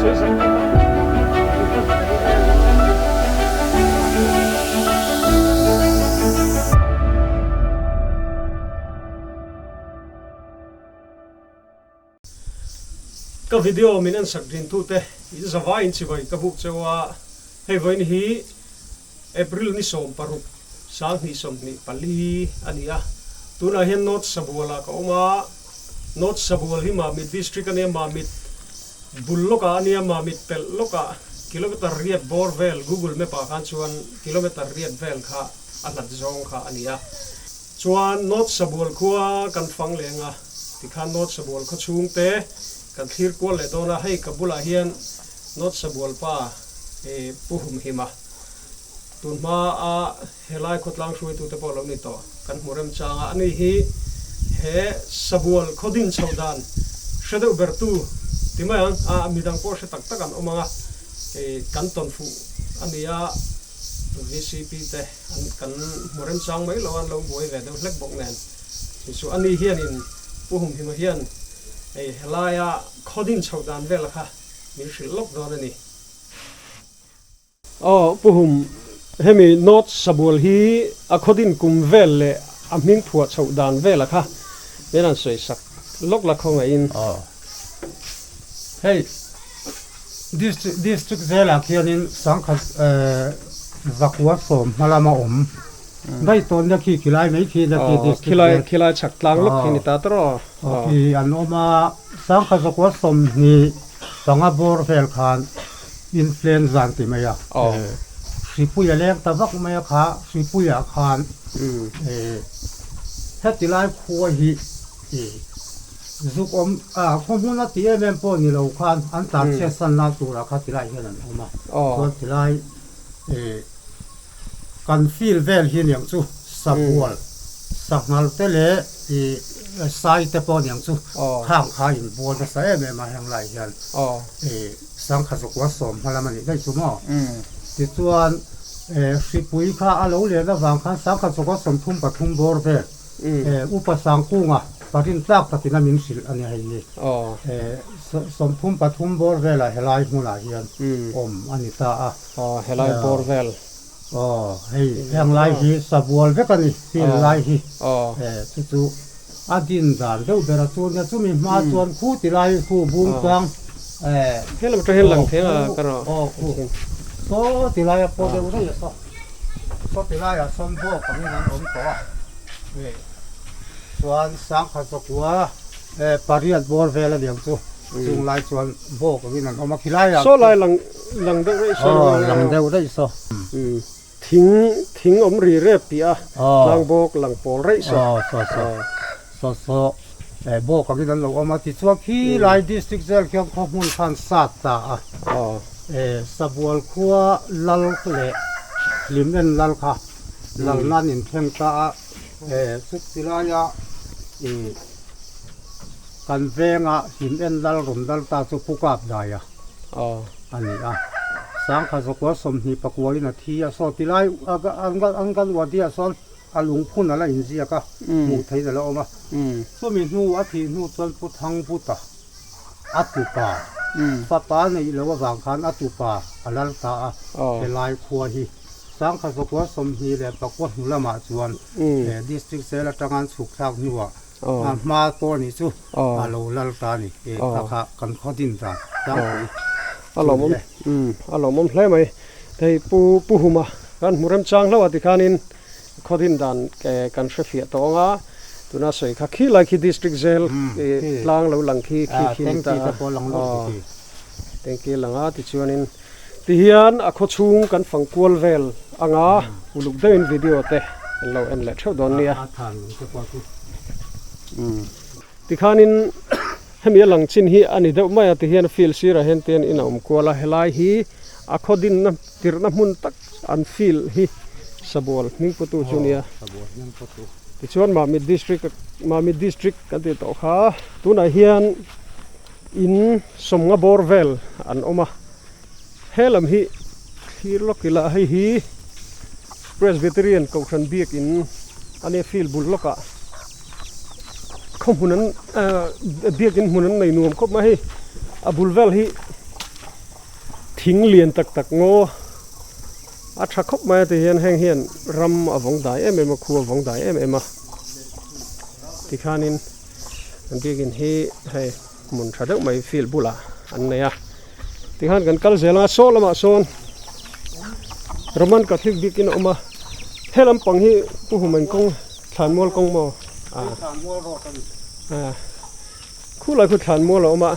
sawi sak tak a. Ka video min en sak din tute in zavai in chibai ka buk cheu a, hei vawiin hi April ni 16 2024 a ni a, tunah hian North Sabual ah ka awm a, North Sabual hi Mamit District a nia, Mamit bul lawkah a nia, Mamit pelh lawkah kilometer riat bawr vel Google Map ah khan chuan kilometer riat vel kha a hlat zawng kha a ni a. Chuan North Sabual khua kan fang leng a, tikhan North Sabual khaw chhung te kan thlir kual leh dawn a, hei ka bulah hian North Sabual pa Pu Humhima tun hma a helai khawtlang hruaitu te pawh lo ni tawh kan hmu remchang a, ani hi he Sabual khaw din chho dan hre deuh ber tu ti mai ang a, midang pawh hre tak tak an awm ang a, kan tawn fuh a ni a. Vcp te an kan hmu remchang mai lo a, an lo buai ve deuh hlek bawk nen. Chu chu ani hianin Pu Humhima hian hei helaia khaw din chhoh dan vel kha min hrilh lawk dawn a ni. Aw Pu Hum, hemi North Sabual hi a khaw din kum vel leh a hming phuah chhoh dan vela kha min han sawi sak lawk la khawngaihin. Aw hei District District zelah khianin sangkhat zakua sawm hma lama awm daih tawn nia khi khilai mai khi nia khi District Khilai khilai chhak tlang lawk khi ni ta tawrh aw. Aw khi an awm a, sangkhat zakua 25 bawr vel khan influenza an ti mai a, hripui a leng ta vak mai a kha hripuiah khan heti lai khua hi Zuk awm a, khaw hmun a ti em em pawh ni lo khan an tlan chhiat san na turah kha tilai hian an awm a, chuan tilai kan field vel hi niang chu sabual, sanghal te leh sai te pawh niang chu khang kha inbual nasa em em a heng lai hian sangkhat zakua sawm hma lam a nih daih chu maw? Tichuan hripui kha a lo len avang khan sangkhat zakua 33 bawr vel Upa Sangkunga parin tlak takin a min hrilh a ni hei hi. 33 bawr velah helai hmunah hian awm a ni ta a. Aw, helai bawr vel. Aw, hei heng lai hi sabual vek a ni, field lai hi. Chu chu a din dan deuh ber a chu nia, chumi hma chuan khu ti lai khu bung tlang. He lam atang hian lang thei a ka rawh. Aw, khu. Saw ti lai a pawh deuh daih a saw. Saw ti laiah sawn bawk angin an awm tawh a, chuan sangkhat zakua pariat bawr vel a niang chu chung lai chuan bawk angin an awm a khilaiah Saw lai lang lang deuh daih saw aw lang deuh daih saw thing thing awm ri rep tih a tlang bawk lang pawl raih saw aw saw saw saw saw bawk angin an lo awm a tichuan khilai district zel khian khaw hmun khan sat ta a aw. Sabual khua lal leh hlim en lal kha lal nan in thleng ta a, chuti laia kan venga hlim en lal rawn dal ta chu Pu Kap Daia a ni a, sangkhat zakua 29 in a thi a, saw ti lai Anganwadi ah sawn a lungphun a la inziak a, hmuh theihin a la awm a, chumi hnu a thih hnu chuan Pu Thangbuta A tupa, fapa neih loh avang khan a tupa a lal ta a, helai khua hi sangkhat zakua 24 hnu lamah chuan he District Jail atanga an chhuk thlak hnuah a hma pawh nih chu a lo lal ta a ni. Kha kha kan khaw din dan tlangpui A lawmawm, a lawmawm hle mai. Hei Pu Pu Huma kan hmu remchang hlauh a tikhanin Khaw din dan kan hre fiah tawh ang a, tuna sawi kha khi lai khi District Jail tlang lo lang khi khi khi ni ta a, aw tanky lang a tichuanin tihian a khaw chhung kan fang kual vel ang a, uluk deuhin video te kan lo en leh theuh dawn nia. Tikhanin hemi a lang chin hi a ni deuh mai a, tihian field sirah hian te in a awm kual a, helai hi a khaw dinna tirhna hmun tak an field hi Sabual hming putu chu nia. Tichuan Mamit District Mamit District kan tih tawh kha tunah hian in sawmnga bawr vel an awm a, he lam hi thlir lawk ila hei hi Presbyterian Kohhran biakin a nia field bul lawkah khaw hmun an biakin hmun an nei nuam khawp mai hei a bul vel hi. Thing lian tak tak ngaw a tha khawp mai a ti hian heng hian ram a vawng dai em em a khu a vawng dai em em a tikhanin an biakin hi hei hmun tha deuh mai field bulah an nei a tikhan kan kal zel anga saw lamah sawn Roman Catholic biakin a awm a he lampang hi Pu Human kawng Thlanmual kawng maw a. Khulai khu thlan mual a awm a,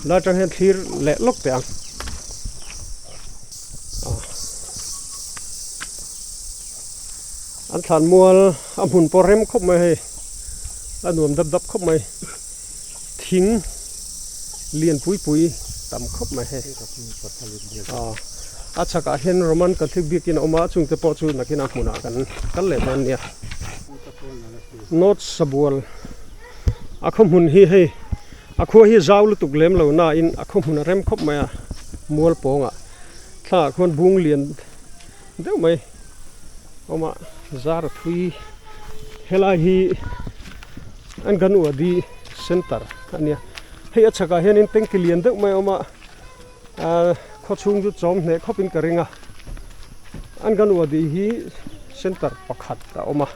lai atang hian thlir leh lawk teh ang. An thlan mual a hmun pawh rem khawp mai hei, a nuam dap dap khawp mai, thing lian pui pui tam khawp mai hei. A chhakah hian Roman Catholic biakin a awm a, chungte pawh chu nakin a hmunah kan kal leh dawn nia. North Sabual. A khaw hmun hi hei a khua hi zau lutuk lem lo nain a khaw hmun a rem khawp mai a mual pawngah thlangah khuan bung lian deuh mai awm a zar a thui helai hi Anganwadi center a nia hei a chhakah hianin tanki lian deuh mai a awm a ahh khaw chhung chu chawm hneh khawpin ka ring a Anganwadi hi center pakhat a awm a.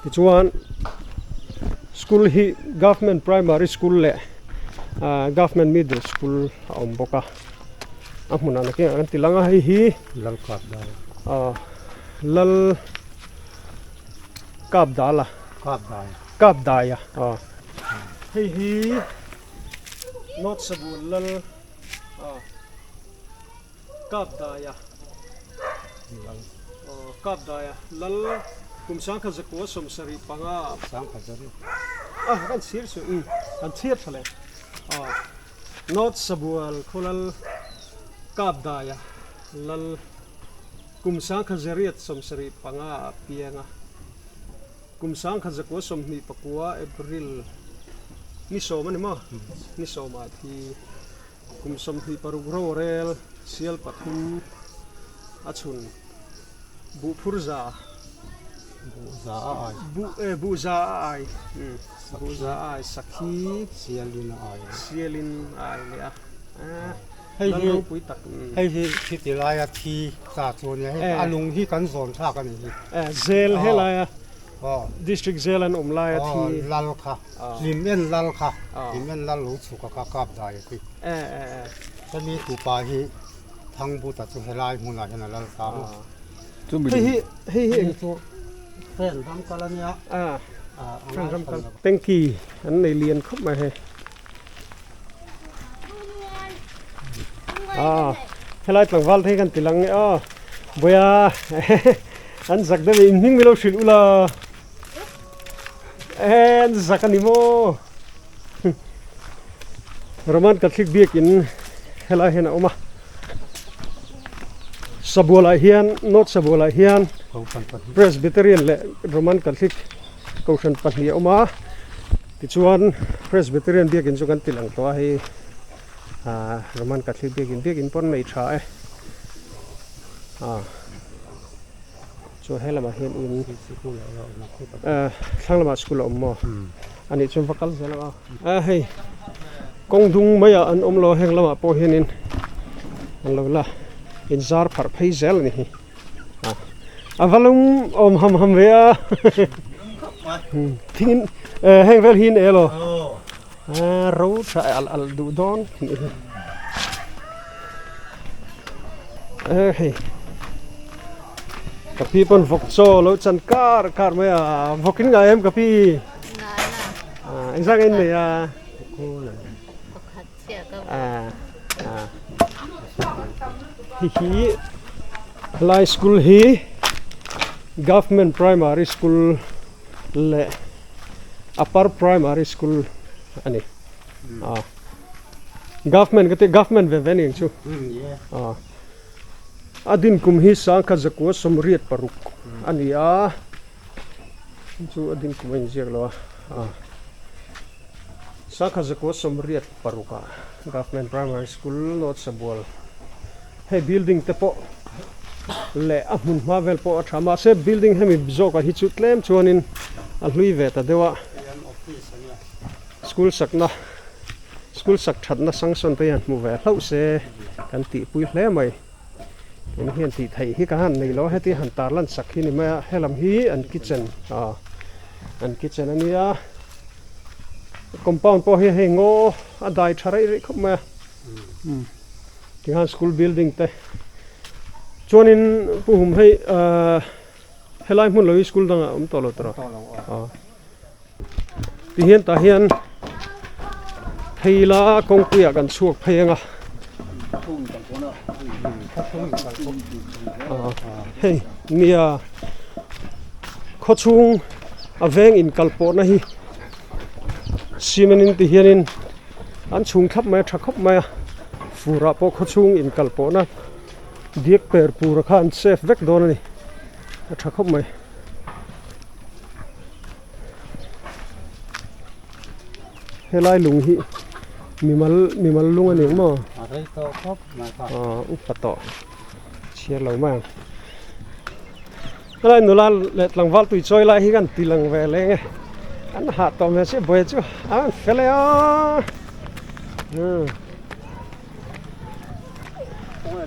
Tichuan school hi government primary school leh ah government middle school a awm bawk a a hmunah nakin ah kan ti lang a hei hi Lal kap dal ah lal kap dal a kap dai kap dai a ah hei hi north sabun lal ah Kap daia Kap daia lal kum sangkhat zakua sawmsarih panga Sangkhat zarih a kan chhir chu um kan chhir tha leh North Sabual khaw lal Kap daia lal kum sangkhat zariat sawmsarih panga a piang a kum sangkhat zakua 24 April ni sawm a ni maw ni sawmah thi Kum 26 rorel sial pathum a chhun buh phur za buh za a ai buh e buh za a ai buh za a ai sakhi sialin a ai sialin a ai leh a hei hi ropui tak hei hi khiti laia thi ta chu ania hei a lung hi kan zawn thlak a ni hi zel helaia District zel an awm lai a thi. Lal kha, hlim en lal kha, hlim en lal lo chhuk a kha kap dai a ti. Hemi tupa hi Thangbuta chu helai hmunah hian a lal ta maw? Hei hi hei hi eng chu fan ram kal a nia. Fan ram kal. Tanky an nei lian khawp mai hei. Helai tlangval te hi kan ti lang nge aw. Buaia an zak deuh in hming milo hrilh ula an zak a ni maw. Roman Catholic biakin helai hian a awm a. Sabualah hian North Sabualah hian Presbyterian leh Roman Catholic Kohhran pahnih a awm a. Tichuan Presbyterian biakin chu kan ti lang tawh a hei ah Roman Catholic biakin biakin pawn nei tha e ah chuan he lamah hian in eh thlang lamah school a awm maw anih chuan va kal zel ang a ah hei kawng dung maiah an awm lo a heng lamah pawh hianin an lo la inzar pharh phei zel a ni hi. A va lung awm ham ham ve a thingin heng vel hi in elo ro tha al al duh dawn hei ka pi pawn vawk chaw lo chan kar kar mai a vawk in ngai em ka pi engzah nge in nei a Hei hi helai school hi government primary school leh upper primary school a ni a government ka tih government ve ve a ni ang chu a a din kum hi sangkhat zakua sawmriat paruk a ni a chu a din kum a inziak lo a a. Sangkhat zakua 86 ah Government Primary School North Sabual hei building te pawh leh a hmun hma vel pawh a tha mahse building hemi zawkah hi chu tlem chuanin a hlui ve ta deuh a school sakna School sak thatna sanction te hian hmu ve hlauh se kan tihpui hle mai. Tun hian tih theih hi ka han nei lo a, heti han tarlan sak hi ni mai a, helam hi an kitchen ah an kitchen a nia, compound pawh hi hei ngaw a dai tha reih reih khawp mai a, tikhan school building te chuanin pu hum hei ahh helai hmun lo hi school dangah a awm tawh lo tawh a. Tihian tah hian phei la kawngpuiah kan chhuak phei ang a hei nia khawchhung a veng inkal pawhna hi cement in ti hianin an chhung thlap mai a tha khawp mai a furah pawh khawchhung inkal pawhna diak per pur kha an safe vek dawn a ni a tha khawp mai. Helai lung hi mimal mimal lung a ni ang maw? A rei tawh khawp mai kha. Aw upa tawh chhiar lo mai ang. Helai nula leh tlangval tui chawi lai hi kan ti lang ve leng e. An hah tawh hmel sia buai chu a rawn fel e aw.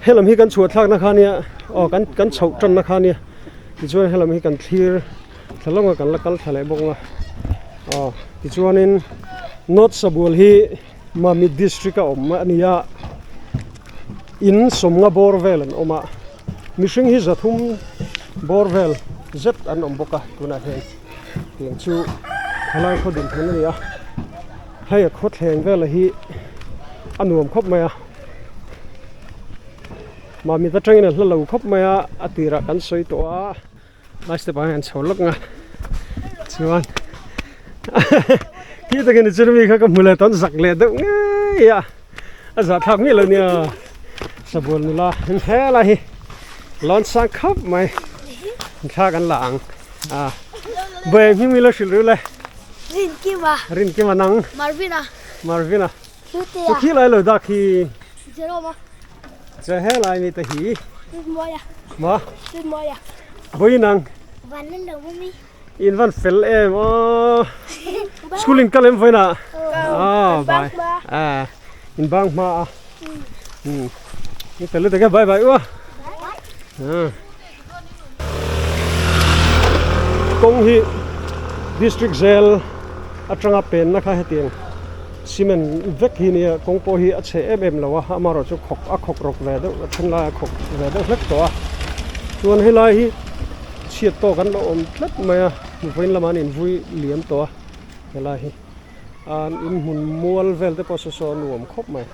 Helam hi kan chhuah thlakna kha nia aw kan kan chhoh tanna kha nia. Tichuan helam hi kan thlir thla lawng a kan la kal thla leh bawk ang a aw tichuanin North Sabual hi Mamit district a awm a ni a in sawmnga bawr vel an awm a mihring hi zathum bawr vel zet an awm bawk a tunah hian tiang chu thalai khaw din thun a ni a hei a khawthleng vel hi a nuam khawp mai a. Mamit atangin a hla lo khawp mai a, a tirah kan sawi tawh a, lai step ah hian an chho lawk ang a, chuan khi takin chu mi kha ka hmu leh tawn zak leh deuh ngei a, a zahthlak miah lo nia, sabual nula in helai hi lawn sang khawp mai, thla kan la ang a, buai hming milo hrilh reuh le, Rinkima, Rinkima nang, Marvina, Marvina. Chu khi lai lo dak hi. Che he lai mi te hi. Ma. Boi nang. In van fel em o. School in kal em voi na. Ah bye. Ah in bang hma a. Hmm. Ni fel te ke bye bye ua. Ah. Kawng hi district jail atanga penna kha hetiang cement vek hi nia kawng pawh hi a chhe em em lo a amaherawh chu khawk a khawk rawk ve deuh a then lai a khawk ve deuh hlek tawh a chuan helai hi chhiat tawk an lo awm tlat mai a vawiin lamah an invui liam tawh a helai hi an inhmun mual vel te pawh saw saw a nuam khawp mai.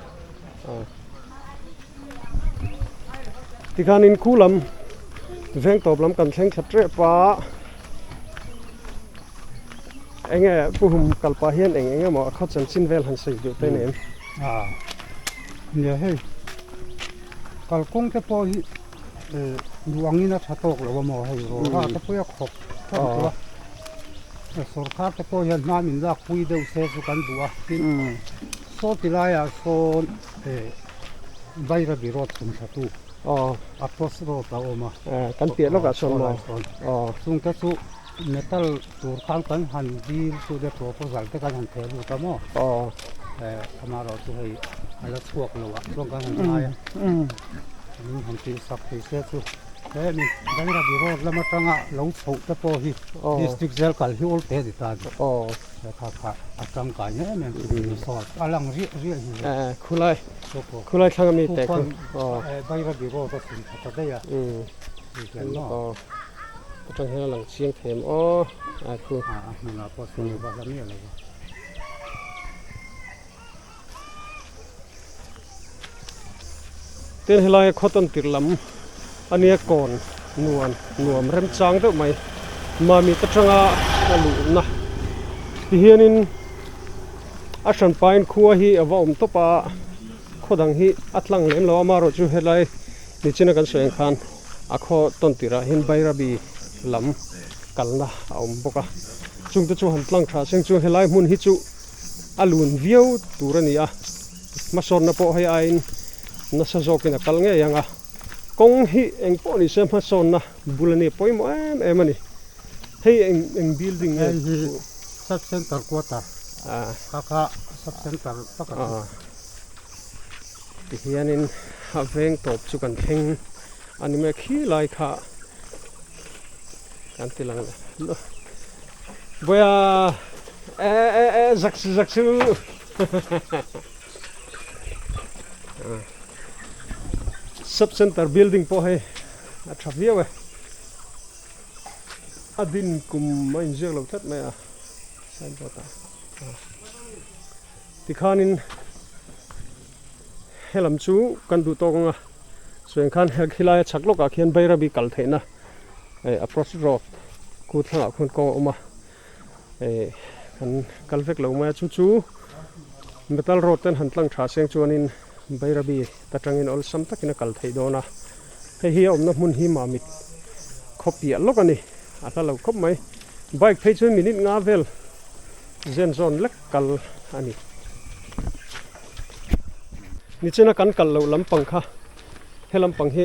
Tikhanin khu lam veng tawp lam kan thleng thla tep a enge pu hum kal pah hian eng eng emaw a khaw chanchin vel han sawi duh te nen. Nia hei kalkawng te pawh hi duh angin a tha tawk lo a maw hei rawra te pawh hi a khawp tawk tawh a sawrkar te pawh hian hma min lak pui deuh se chu kan duh a tin Saw ti laiah sawn Bairabi road chhun thla tu Approach road a awm a. Kan piah lawkah sawn maw? Chungte chu metal tur khan kan han dil chu te proposal te kan han theh lut a maw? Amaherawh chu hei a la chhuak lo ah chuan kan han ngai a. Min han tih sak thei se chu. He mi Bairabi road lam atanga lo chhoh te pawh hi district zel kal hi awl te a ni ta a ni. Kha kha a tangkai em em chu saw a lang riah riah hi eh khulai khulai thlang ami te khu Bairabi road a chhun khat a daih a aw atang hian a lang chiang thei em aw a khu a hmunah pawh sawn a va hla miah lo va. Tin helai khaw tawn tirh lam a nia kawn nuam nuam remchang deuh mai Mamit atanga a luhna ti hianin a hran pain khua hi a va awm tawp a khaw dang hi a tlang lem lo a amaherawh chu helai nichina kan sawi ang khan a khaw tawn tirh ah hian Bairabi lam kalna a awm bawk a chungte chu han tlang tha seng chu helai hmun hi chu. A lun viau tur a ni a, hmasawnna pawh hei aiin nasa zawkin a kal ngei ang a, kawng hi eng pawh ni se hmasawnna bul a ni pawimawh em em a ni. Hei eng eng building nge? Hei hi Sub Centre Quarter. Kha kha sub center tak a ni. Tihianin a veng tawp chu kan thleng a ni mai a, khi lai kha kan ti lang leh Bawiha e e e zak su zak su Sub center building pawh hei a tha viau e. A din kum a inziak lo tlat mai a signboard ah tikhanin helam chu kan duh tawk ang a chuan khan khilai a chhak lawkah khian Bairabi kal theihna eh approach road khu thlangah khuan kawng a awm a eh kan kal vek lo mai a chu chu metal road ten han tlang tha seng chuanin Bairabi ta tangin awlsam takin a kal theih dawn a. Hei hi a awmna hmun hi Mamit khaw piah lawk a ni, a hla lo khawp mai. Bike phei chuan minute nga vel zen zawn lek kal a ni. Nichina kan kal loh lampang kha he lampang hi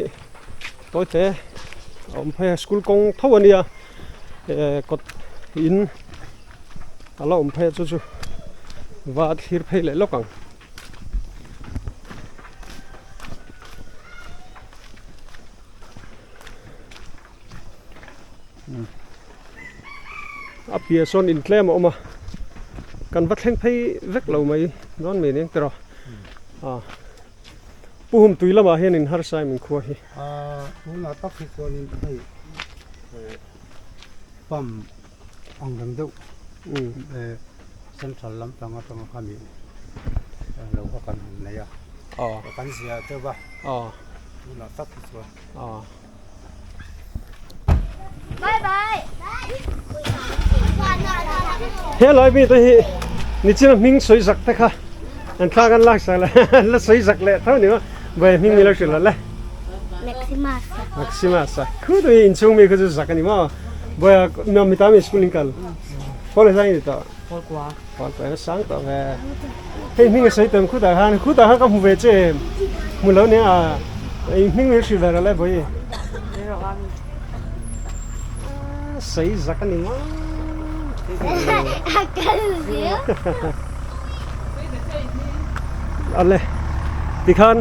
tawi te a awm phei a, school kawng tho a nia eh kawt in a la awm phei a chu chu va thlir phei leh lawk ang. A piah sawn in tlem a awm a kan va thleng phei vek lo mai dawn mai nen tiraw a pu hum tui lamah hian in harsa em inkhua hi. Aaa tunah tak hi chuanin hei pump ang reng deuh central lampang atanga khami lo kha kan han nei a kan zia deuh a tunah tak hi chuan. Helai mi te hi nichina hming sawi zak te kha an thla kan lak sak leh an la sawi zak leh tho ni maw vawi hming milo hrilh le. Maximus. Maximus a khu tu hi inchhung mi khu chu zak a ni maw vawi a mi tam school in kal college a ni tawh. Pawl kua. Pawl kua na sang tawh ve. Hei hming a sawi tam khutah khan khutah khan ka hmu ve che em hmu lo nia a eng hming min hrilh ve rawh le vawi. Sawi zak a ni maw. A kal zel. Ale tikhan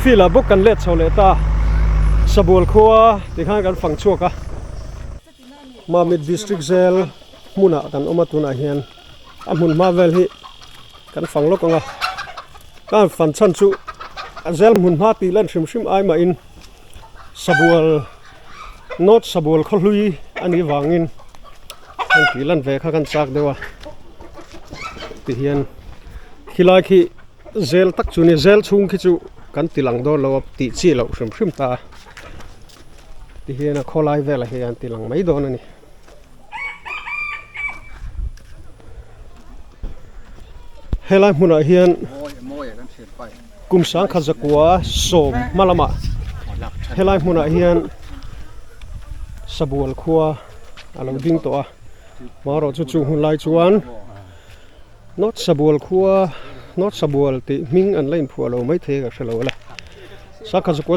field ah bawk kan let chho leh ta Sabual khua tikhan kan fang chhuak a. Mamit District Jail hmunah kan awm a tunah hian a hmun hma vel hi kan fang lawk ang a kan fan chhan chu a jail hmun hma tih lan hrim hrim ai mahin Sabual North Sabual khaw hlui a nih vangin kan tih lan ve kha kan chak deuh a tihian khilai khi jail tak chu a ni jail chhung khi chu kan ti lang dawn lo a tih chi loh hrim hrim ta a. Tihian a khawlai velah hian ti lang mai dawn a ni. Helai hmunah hian kum sangkhat zakua sawm hma lamah helai hmunah hian sabual khua a lo ding tawh a marawh chu chung hun lai chuan North Sabual khua North Sabual tih hming an la inphuah lo maithei ka hre lo a la Sangkhat zakua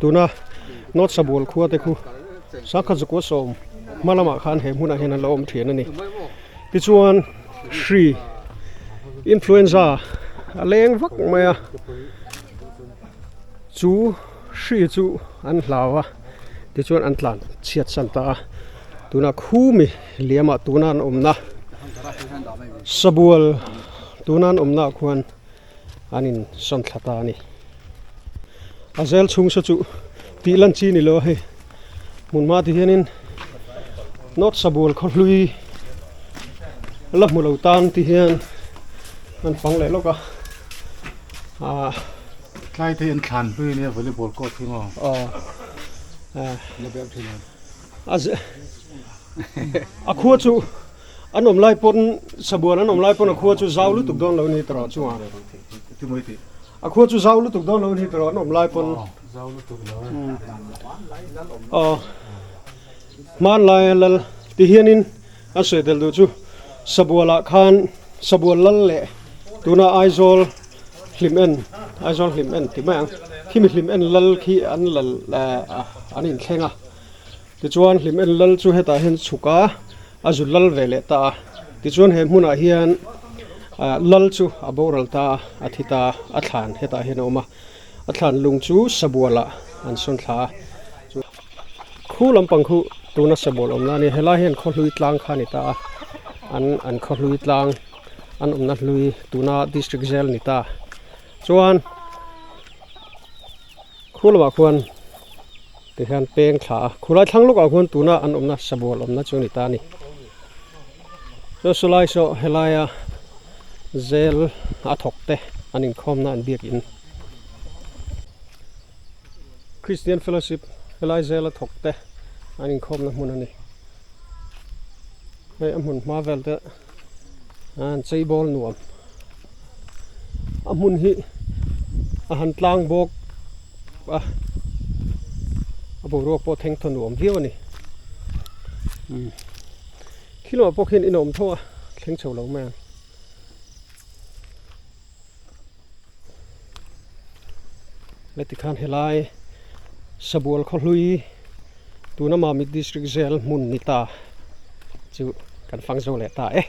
tuna North Sabual khua te khu Sangkhat zakua sawm hma lamah khan he hmunah hian an lo awm thin a ni. Tichuan hri influenza a leng vak mai a chu hri chu an hlau a tichuan an tlan chhiat san ta a tuna khumi liamah tuna an awmna Sabual tuna an awmnaah khuan. an in sawn thla ta a ni a zel chhung saw chu tih lan chi ni lo a hei hmun hma ti hianin North Sabual khaw hlui la hmu lo tan ti hian an fang leh lawk a ah tlai te hi an thlan hlui ania volleyball court hi maw aw a a khua chu. An awm lai pawn Sabual an awm lai pawn a khua chu zau lutuk dawn lo ni tawh chungah a khua chu zau lutuk dawn lo ni tawh an awm lai pawn aw hmanlai lal ti hianin an sawi tel duh chu Sabualah khan Sabual lal leh tuna Aizawl hlim en Aizawl hlim en ti mai ang khimi hlim en lal khi an lal an inthleng a. Tichuan hlim en lal chu hetah hian chhuk a, a zu lal ve leh ta a. Tichuan he hmunah hian ah lal chu a boral ta a, a thi ta a, a thlan hetah hian a awm a, a thlan lung chu sabualah an sawn thla a. Khu lampang khu tuna sabual awmna a ni, helai hian khawhlui tlang kha a ni ta a, an an khawhlui tlang an awmna hlui tuna district jail ni ta chuan khu lamah khuan tikhian peng thla a, khulai thlang lawkah khuan tuna an awmna sabual awmna chu a ni ta a ni. Chuan sawlai saw helaia jail a thawk te an inkhawmna an biakin. Christian Fellowship helai zela thawk te an inkhawmna hmun a ni. Hei a hmun hma vel te an chei bawl nuam. A hmun hi a han tlang bawk a, a boruak pawh thleng thaw nuam viau a ni. Umm khilawh pawh khian in awm tho a thleng chho lo mai ang. Heti khan helai Sabual khawhlui tuna Mamit District Jail hmun ni ta chu kan fang zo leh ta e.